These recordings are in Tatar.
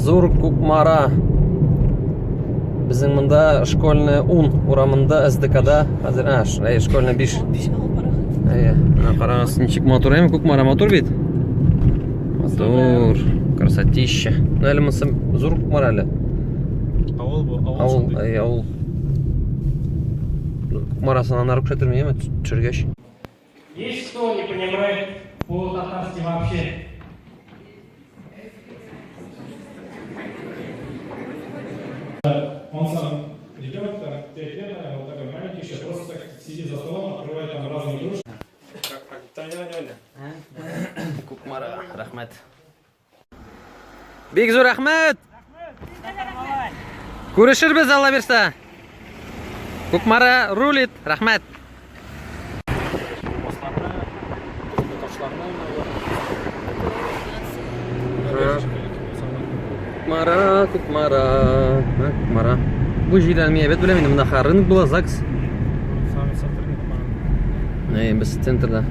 Зур Кукмара. Безнең монда школьная 10 урамында СДКда хәзер, а, әй, школьная 5. Әйе, менә карагыз, ничек матур, әйме Кукмара матур бит? Матур, красотища. Ну, әле монысы Зур Кукмара әле. Авыл бу, авыл Авыл, шундый. әйе, авыл. Кукмарасын аннары күрсәтермен, әйме, төшергәч. Есть кто не понимает по-татарски вообще? Он сам ребенок, там, 5 лет, наверное, вот такой маленький еще, просто так сидит за столом, открывает там разные игрушки. Кукмара, рәхмәт. Бик зур рәхмәт. Күрешербез, Алла бирсә. Кукмара рулит. Рәхмәт. Кукмара, Кукмара, Кукмара. Бу җирдән мин әйбәт беләм инде, монда рынок була, ЗАГС. Әй, без центрда.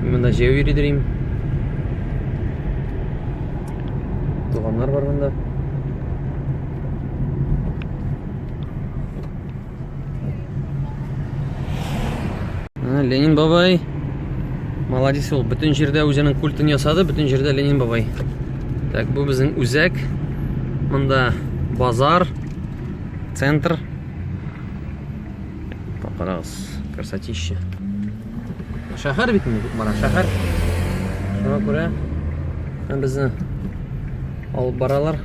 Мин монда җәяү йөри дөрим. Туганнар бар монда. Ленин бабай. Молодец ул. Бөтен җирдә үзенең культын ясады, бөтен җирдә Ленин бабай. Так, бу безнең үзәк. Монда базар, центр. Карагыз, красотища. Шәһәр бит инде Кукмара, шәһәр. Шуңа күрә безне алып баралар.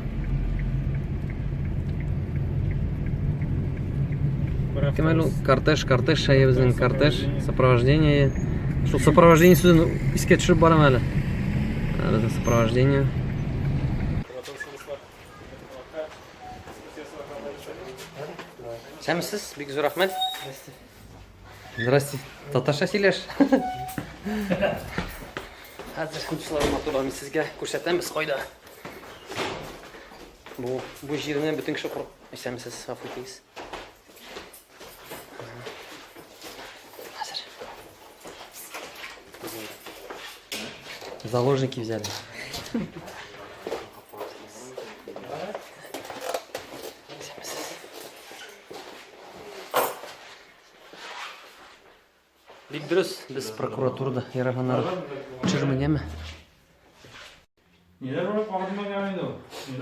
Кем әле ул? Кортеж, кортеж шәе безнең кортеж, сопровождение. Шул сопровождение сүзен искә төшереп барам әле. Безнең сопровождение. Сәмсез, бик зур рәхмәт. Здрасте. Здрасте. Татарча сөйләш. Хәзер культурлар матурлар мин сезгә күрсәтәм, без кайда. Бу бу җирне бөтен кеше курк. Исәнмесез, гафу итегез. Хәзер. Заложники взяли. Бик дөрес, без прокуратурада яраганнар төшермәгәнме?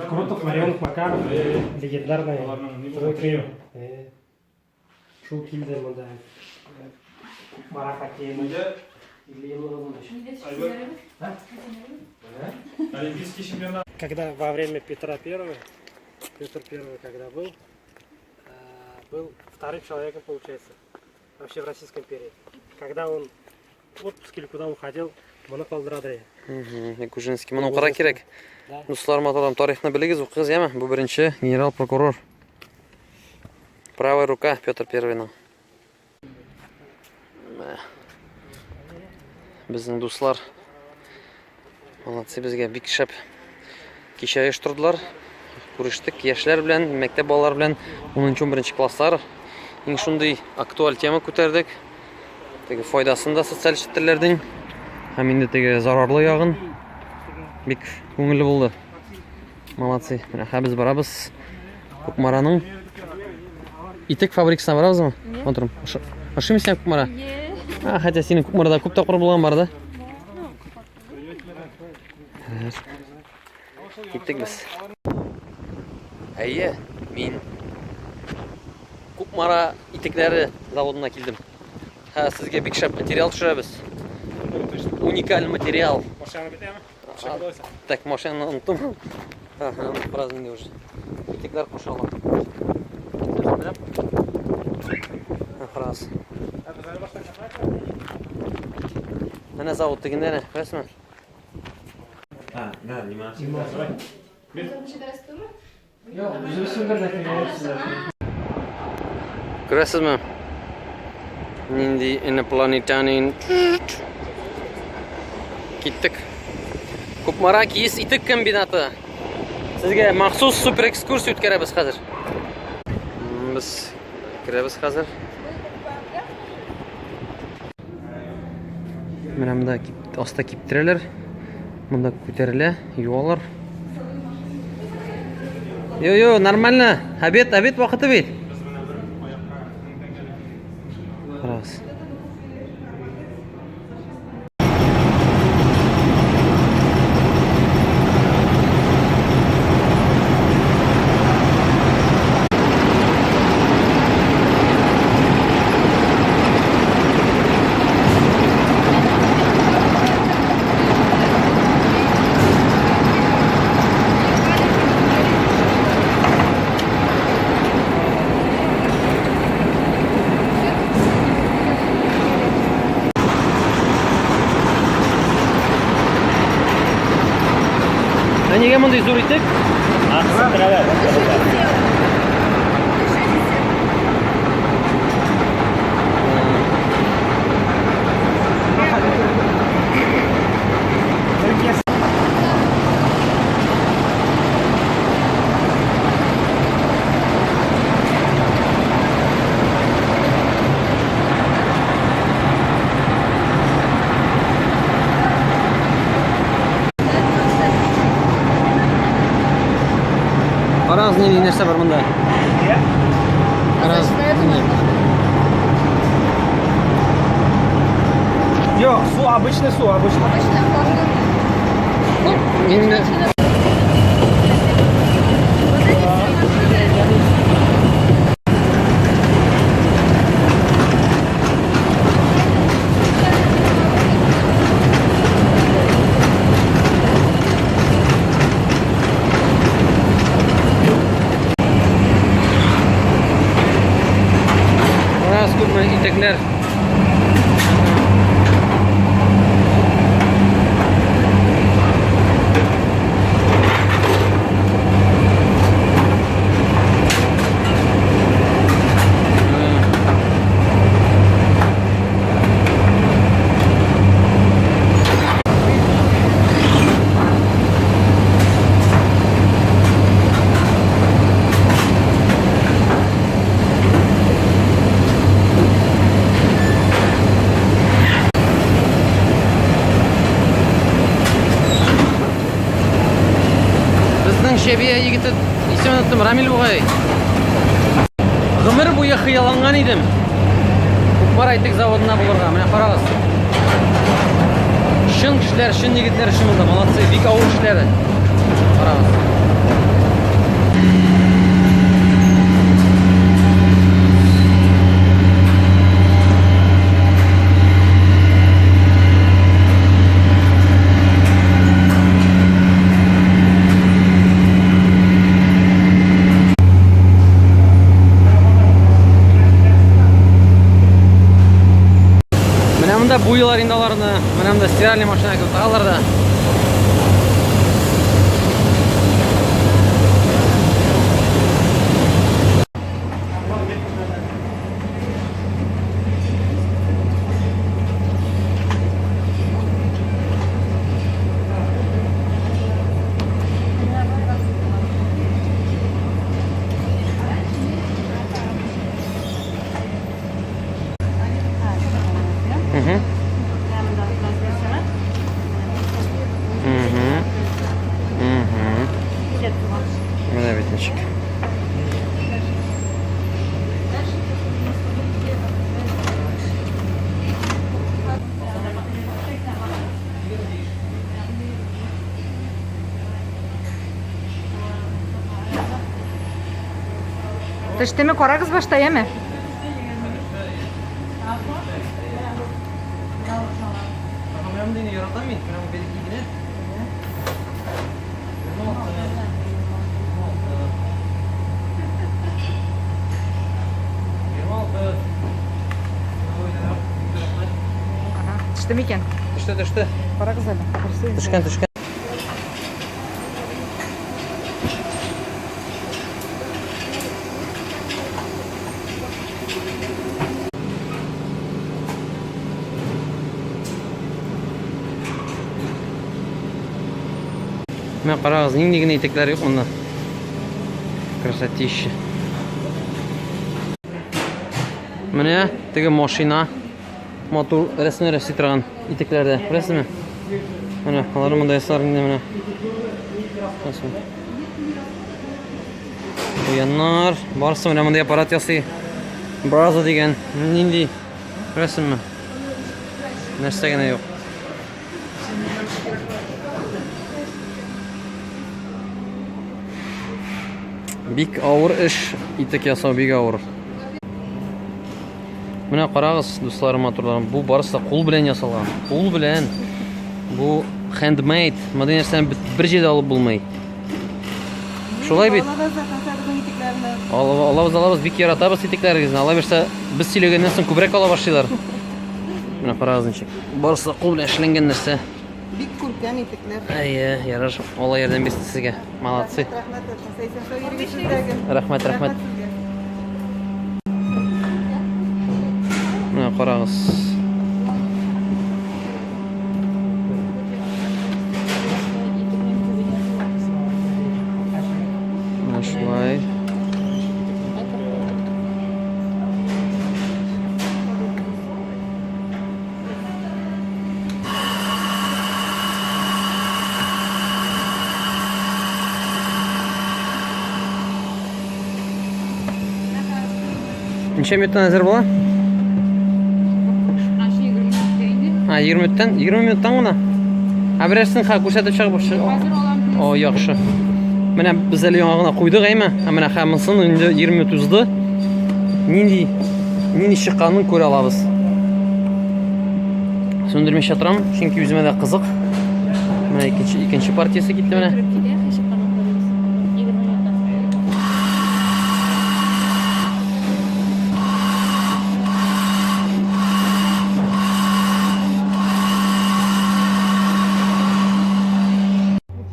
Крутов, Ларионов, Макаров, легендарный трио. Шул килде монда. Кукмара хоккеена. Олимпийский чемпионат. Когда во время Петра Первого, Петр Первый когда был, был вторым человеком, получается, вообще в Российской империи. Когда он в отпуск или куда уходил, моны калдырады. Кужинский. Моны укырга кирәк. Да. Дуслар, матурам, тарихны белегез, укыгыз, яме? Бу беренче генерал-прокурор. Правая рука Петр Первыйның. Безнең дуслар молодцы, безгә бик шәп кичә оештырдылар. Күрештек яшьләр белән, мәктәп балалары белән, 10-11 класслар. Иң шундый актуаль тема күтәрдек. Теге файдасын да социаль челтәрләрнең һәм инде теге зарарлы ягын. Бик күңелле булды. Молодцы. Менә хәзер без барабыз Кукмараның итек фабрикасына барабызмы? Матурым. Ошыймы сиңа Кукмара? А, хотя синең Кукмарада күп тапкыр булган бар да. Киттек без. Әйе, мин Кукмара итекләре заводына килдем. Ха, сезгә бик шәп материал төшерәбез. Уникаль материал. Машина бетәме? Так, машинаны оныттым. Ага, бераз инде уже. Итекләр кушалар. Раз. Менә завод дигәндә нә, күрәсеңме? А, да, нимә? Күрәсезме? Нинди инопланетянин. Киттек. Кукмара киез итек комбинаты. Сезгә махсус супер экскурсия үткәрәбез хәзер. Без керәбез хәзер. Менә монда аста киптерәләр. Монда күтәрелә, юалар. Йо, йо, нормально. Обед, обед вакыты бит. Карагыз. Ә нигә мондый зур итек? Карагыз, нинди нәрсә бар монда. Карагыз. Юк, су, обычный су, обычный. Мин Карагыз, күпме итекләр. Безнең Чәбия егете, исемен оныттым, Рамил бугай. Гомер буе хыялланган идем. Кукмара итек заводына булырга. Менә карагыз. Чын кешеләр, чын егетләр өчен монда. Молодцы, бик авыр эшләре. Карагыз. Менә монда буйлар инде аларны. Менә монда стиральный машина кебек тагылар да. Угу. Угу. Угу. Менә бит ничек. Төштеме карагыз башта, яме? Менә мондыйны яратам мин. Менә бу бәләкәй генә. Ага, төште микән? Төште, төште. Карагыз әле. Күрсәгез. Төшкән, төшкән. Менә карагыз, нинди генә итекләр юк монда. Красотища. Менә теге машина матур рәсемнәр ясый торган итекләрдә. Күрәсезме? Менә алар монда ясар инде менә. Рәсем. Куяннар, барысы менә мондый аппарат ясый. Браза дигән нинди күрәсеңме? Нәрсә генә юк. Бик авыр эш, итек ясау бик авыр. Менә карагыз, дусларым, матурларым, бу барысы да кул белән ясалган. Кул белән. Бу handmade. Мондый нәрсәне бер җирдә алып булмый. Шулай бит. Алабыз да татарның итекләрне. Алабыз, алабыз, бик яратабыз итекләрегезне. Ала бирсә, без сөйләгәннән соң күбрәк ала башлыйлар. Менә карагыз ничек. Барысы да кул белән эшләнгән нәрсә. Бик күркәм итекләр. Әйе, ярар. Алла ярдәм бирсен сезгә. Молодцы. Рәхмәт, рәхмәт. Исән сау йөрегез сездәге. Рәхмәт, рәхмәт. сезгә. Менә карагыз. Менә шулай. Ничә минуттан әзер була? А, 20 минуттан, 20 минуттан гына. А берәрсен ха күрсәтеп чыгып. О, яхшы. Менә без әле яңа гына куйдык, әйме? Ә менә ха монысын инде 20 минут узды. Нинди нинди чыкканын күрә алабыз. Сүндермичә торам, чөнки үземә дә кызык. Менә икенче икенче партиясе китте менә.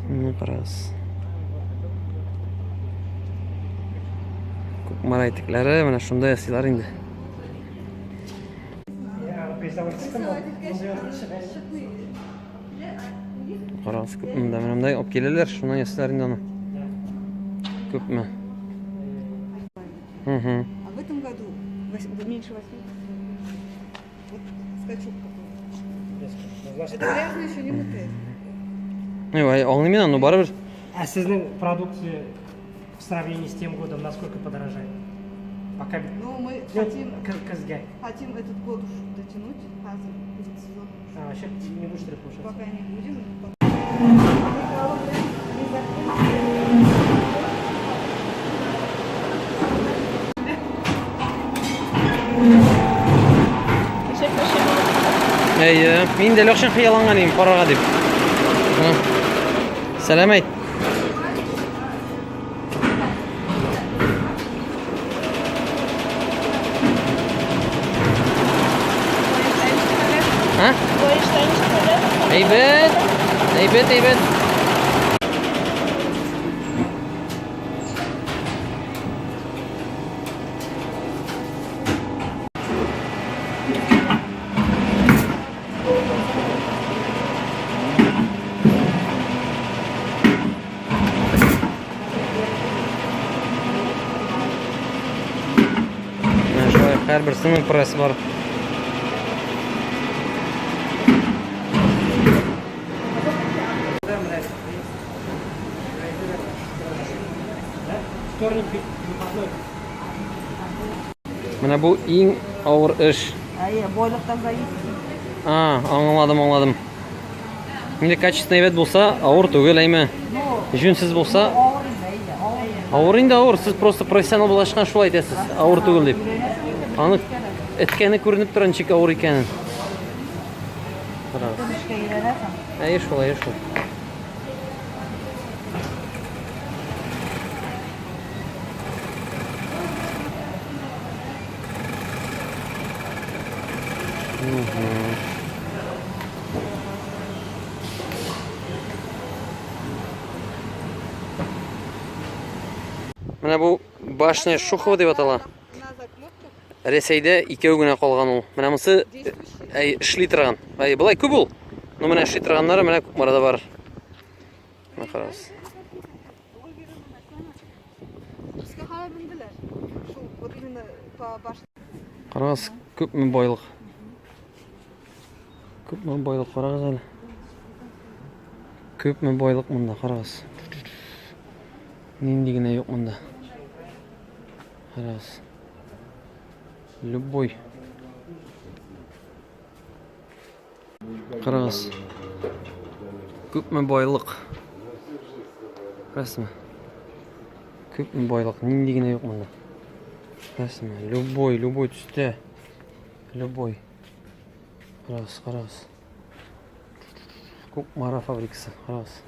Менә карагыз. Кукмара итекләре менә шунда ясыйлар инде. Карагыз, күпме монда менә монда алып киләләр, шуннан ясыйлар инде аны. Күпме? Угу. А в этом году меньше 8. Вот скачок какой. Это грязно еще не мытое. Ну, аңлыйм мин аны, барыбер. Ә сезнең продукция в сравнении с тем годом насколько подорожает? Пока Ну, мы Нет, хотим, көзгә. хотим этот год уж дотянуть, хәзер перед сезоном. А, вообще не будешь получаться. Пока не будем. Әйе, мин дә ләкшен хыялланган идем карарга дип. Сәлам әйт. А? Әйбәт. Әйбәт, әйбәт. Менә шулай һәрберсенең пресс бар. Вторник выходной. Менә бу иң авыр эш. Әйе, байлыктан зависит. А, аңладым, аңладым. Инде качественный әйбәт булса, авыр түгел, әйме. Җүнсез булса, Авыр инде, әйе, авыр. авыр инде авыр. Сез просто профессионал булачкан шулай әйтәсез, авыр түгел дип. Аны эткәне күренеп тора ничек авыр икәнен. Карагыз. Эшкә өйрәнәсең. Әйе шул, әйе шул. Менә бу башня Шухова дип атала. На заклепках Рәсәйдә икәү генә калган ул. Менә монысы действующие. әй эшли торган. Әй, болай күп ул. Но менә эшли торганнары менә Кукмарада бар. Менә карагыз. Безгә һава менделәр. Шул, вот именно по башне. Карагыз, күпме байлык. Күпме байлык карагыз әле. Күпме байлык монда, карагыз. Нинди генә юк монда. Карагыз. Любой. Карагыз. Күпме байлык. Күрәсезме? Күпме байлык, нинди генә юк монда. Күрәсезме? Любой, любой төстә. Любой. Карагыз, карагыз. Кукмара фабрикасы, карагыз.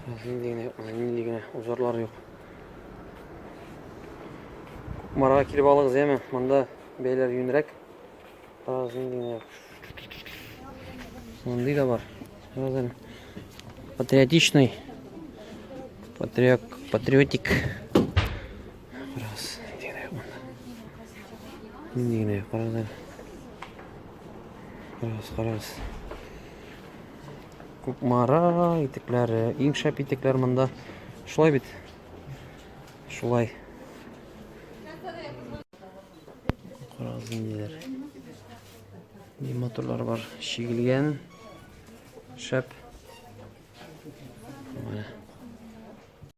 Карагыз, нинди генә юк монда, нинди генә узорлар юк. Кукмарага килеп алыгыз, яме? Монда бәяләр юньрәк. Карагыз, нинди генә юк. Мондый да бар. Карагыз әле. Патриотичный. Патриок, патриотик. Карагыз, нинди генә юк монда. Нинди генә юк, карагыз әле. Карагыз, карагыз. Кукмара итекләре, иң шәп итекләр монда. Шулай бит. Шулай. Карагыз ниндиләр. Ни моторлар бар. Чигелгән. Шәп. Менә.